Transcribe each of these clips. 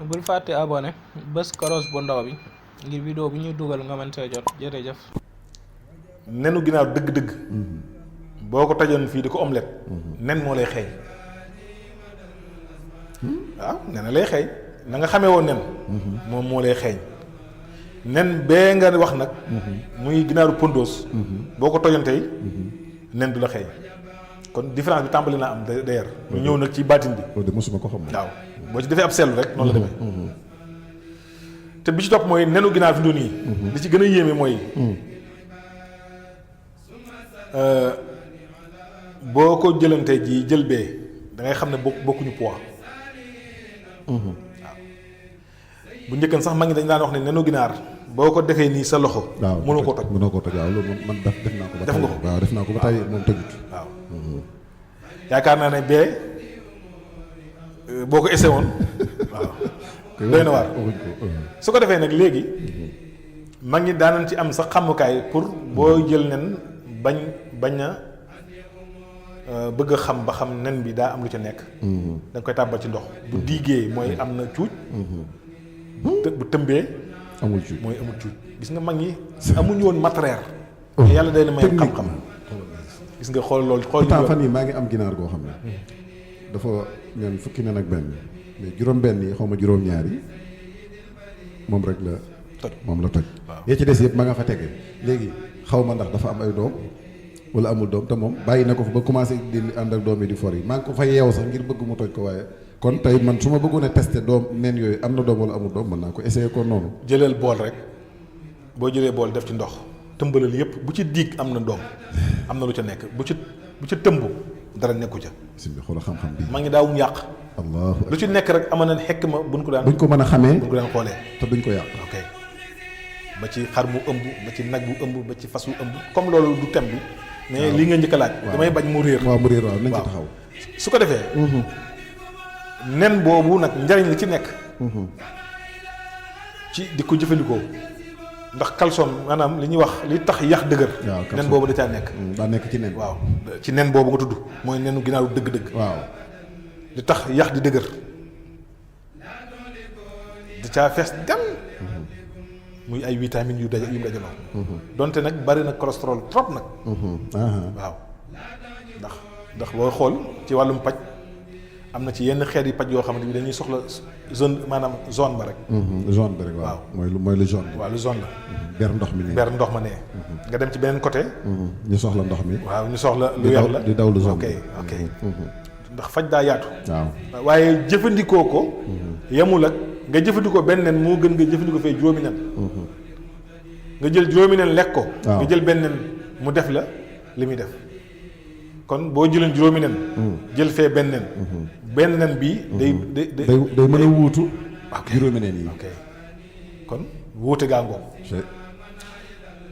bul fàtte abonné bés koros bu ndaw bi ngir vidéo bi ñuy dugal nga mën see jot jërëjëf. nenu ginnaaw dëgg-dëgg. boo ko tajoon fii di ko omelette. nen moo lay xeeñ. waaw nen lay xeeñ na nga xamee woon nen. moom moo lay xeeñ. nen bee nga wax nag. muy ginaaru pondos. boo ko tojoon tey. nen du la xeeñ. kon différence bi tàmbali naa am d'ailleurs. ñu ñëw nag ci baatin bi. loolu de mosuma ko xam. waaw boo ci defee ab seetlu rek noonu la demee. te bi ci topp mooy nenu ginaar fi mu nii. li ci gën a yéeme mooy. boo ko jëlantee ji jël bee da ngay xam ne bokkuñu poids. waaw bu njëkkan sax mag ñi dañ daan wax ne nenu ginaar boo ko defee nii sa loxo. waaw mënoo koo toj mënoo koo toj waaw loolu man def naa ko. def nga ko waaw def naa ko ba tey moom tojut. waaw yaakaar naa ne bee boo ko essayé woon waaw. doy na waar su ko defee nag léegi. mag ñi daanañ ci am sax xamukaay pour boo jël nen bañ a bëgg a xam ba xam nen bi daa am lu ca nekk. da nga koy tàbbal ci ndox. bu diigee mooy am na cuuj. bu tëmbee. amul cuuj mooy amul cuuj gis nga mag ñi amuñu woon matériel. yàlla day na may xam-xam. gis nga xool loolu xool. pourtant fan yi maa ngi am ginaar goo xam ne. dafa ñoom fukki nen ak benn mais juróom-benn yi xaw ma juróom-ñaar yi moom rek la. toj moom la toj. waaw yee ci des yëpp ma nga fa tege léegi xaw ma ndax dafa am ay doom wala amul doom te moom bàyyi na ko fa ba commencé di ànd ak doom yi di for yi maa ngi ko fa yeew sax ngir bëgg mu toj ko waaye kon tey man su ma bëggoon a testé doom nen yooyu am na doom wala amul doom mën naa ko essayé ko noonu. jëlal bool rek boo jëlee bool def ci ndox tëmbalal yëpp bu ci diig am na doom am na lu ca nekk bu ci tëmb dara nekku ca. bisimilah xoolal xam-xam bi. maa ngi daawum yàq. allahu lu ci nekk rek ama nañ xekk ma buñ ko daan. buñ ko mën a xamee buñ ko daan xoolee. te duñ ko yàq. ok ba ci xar mu ëmb ba ci nag bu ëmb ba ci fas wu ëmb comme loolu du thème bi. mais lii nga njëkk a laaj. damay bañ mu réer. waaw mu réer waaw nañ ci taxaw. su ko defee. nen boobu nag njariñ li ci nekk. ci di ko jëfandikoo ndax calcium maanaam li ñuy wax li tax yax dëgër. waaw nen boobu da caa nekk. daa nekk ci nen. waaw ci nen boobu nga tudd mooy nenu ginaaru dëgg-dëgg. waaw li tax yax di dëgër da caa fees dem. muy ay vitamines yu dajaloo. donte nag bari na cholestérol trop nag. waaw ndax booy xool ci wàllum paj am na ci yenn xeet yi paj yoo xamante ni dañuy soxla zone maanaam zone ba rek. zone bi rek waaw. mooy lu zone bi. waaw lu zone la. ber ndox mi nii. ber ndox ma nee. nga dem ci beneen côté. ñu soxla ndox mi. waaw ñu soxla lu weex la di daw lu zone ok bi. ok ndax faj daa yaatu. waaw waaye jëfandikoo ko. yemul ak nga jëfandikoo benn nen moo gën nga jëfandikoo fee juróomi nen. nga jël juróomi nen lekk ko. nga jël benn nen mu def la li muy def. kon boo jëlee juróomi nen. jël fee benn nen. benn nen bii. day mën a wuutu. juróomi nen yi. ok kon wuute gaa ngoog.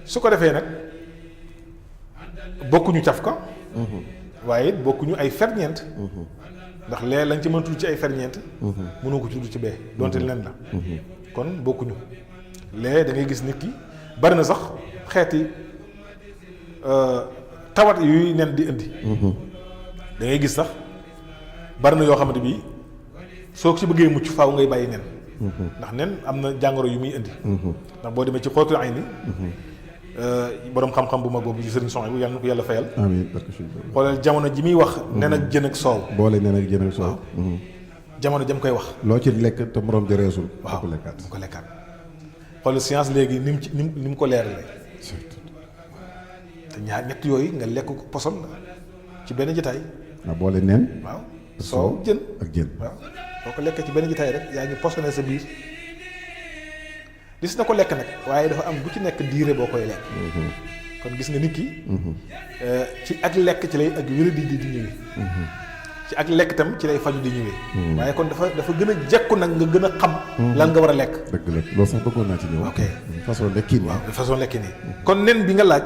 su ko defee nag bokkuñu caf ka. waaye bokkuñu ay ferñeent. ndax lee lañ ci mën a tudd ci ay ferñeent. mënoo ko tudd ci bee donte nen la. kon bokkuñu lee da ngay gis nit ki bari na sax xeeti tawat yuy nen di indi. da ngay gis sax bari na yoo xamante bi soo ko ci bëggee mucc faaw ngay bàyyi nen. ndax nen am na jàngoro yu muy indi. ndax boo demee ci xóotul ay ni boroom xam-xam bu mag boobu ci sëriñ Soxna bu yàlla na ko yàlla fayal. amiin xoolal jamono ji muy wax. nen ak jën ak soow. boole nen ak jën ak soow. jamono jam koy wax. loo ci lekk te moroom jëreesul. waaw bu ko lekkaat xoolal science léegi ni mu ci ni mu ko leeralee. te ñaar ñett yooyu nga lekk ko poson la ci benn jotaay. nga boole nen. waaw soow jën ak jën. waaw boo ko lekkee ci benn jotaay rek yaa ngi posone sa biir. gis na ko lekk nag waaye dafa am bu ci nekk diire boo koy lekk. kon gis nga nit ki. ci ak lekk ci lay ak wéradi di ñëwee. ci ak lekk tam ci lay faju di ñëwee. waaye kon dafa gën a jekku nag nga gën a xam. lan nga war a lekk. dëgg la loolu sax bëggoon naa ci ñëw. ok façon lekkin waaw façon lekkin yi. kon nen bi nga laaj.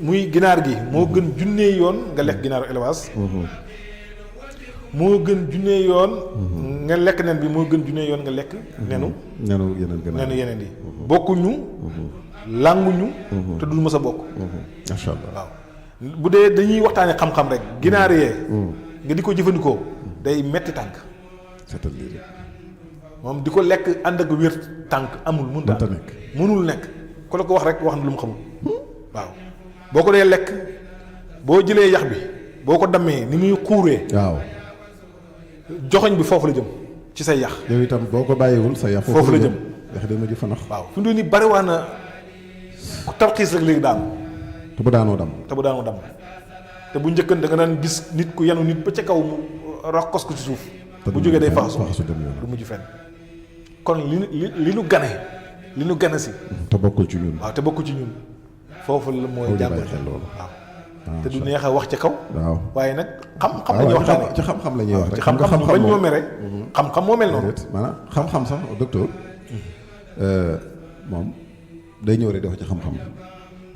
muy ginaar gi moo gën junnee yoon nga lekk ginaaru élevage. moo gën junnee yoon. nga lekk nen bi moo gën junnee yoon nga lekk. nenu yeneen yi. bokkuñu. lànguñu. te dul mës a bokk. macha allah waaw bu dee dañuy waxtaanee xam-xam rek. ginaar yee. nga di ko jëfandikoo. day metti tànk. c'est-à-dire. moom di ko lekk ànd ak wér tànk amul mënta nekk mënul nekk ku la ko wax rek wax na lu mu xamul waaw boo ko dee lekk boo jëlee yax bi boo ko dammee ni muy xuuree waaw joxoñ bi foofu la jëm ci say yax yow itam boo ko bàyyiwul sa yax foofu la jëm yax dama ji fanax waaw fi mu ni bari waa na ku tarxiis rek léegi daanu te bu daanoo dam te bu njëkkan da nga daan gis nit ku yanu nit ba ca kaw mu rakkos ko ci suuf bu jógee day faxasu du mujj fenn kon li nu gane si te bokkul ci ñun waaw te bokkul ci ñun foofu la mooy jàngal xel loolu waaw te du neex a wax ca kaw waaw waaye nag xam-xam la ñuy waxtaane ci xam-xam la ñuy wax rek ci xam-xam bañ ñoo mere xam-xam moo mel noonu maanaam xam-xam sax docteur moom day ñëw rek di wax ci xam-xam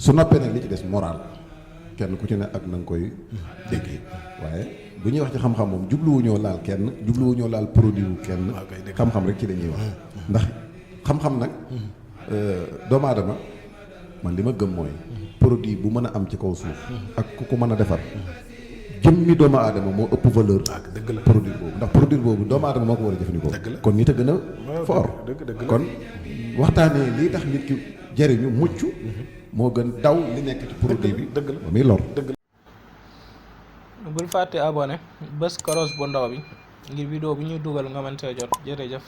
su noppee nag li ci des moral kenn ku ci ne ak na nga koy déggee waaye bu ñuy wax ci xam-xam moom jubluwuñoo laal kenn jubluwuñoo laal produit wu kenn xam-xam rek ci la ñuy wax ndax xam-xam nag doomu aadama man li ma gëm mooy produit bu mën a am ci kaw suuf ak ku ko mën a defar jëmmi doomu aadama moo ëpp valeur produit boobu ndax produit boobu doomu aadama moo ko war a jëfandikoo kon nit a gën a fort kon waxtaanee lii tax nit ki jëriñu mucc moo gën daw li nekk ci produit bi ba muy lor bul fàtte abonné bës koros bu ndaw bi ngir vidéo bi ñuy dugal nga mën see jot jërëjëf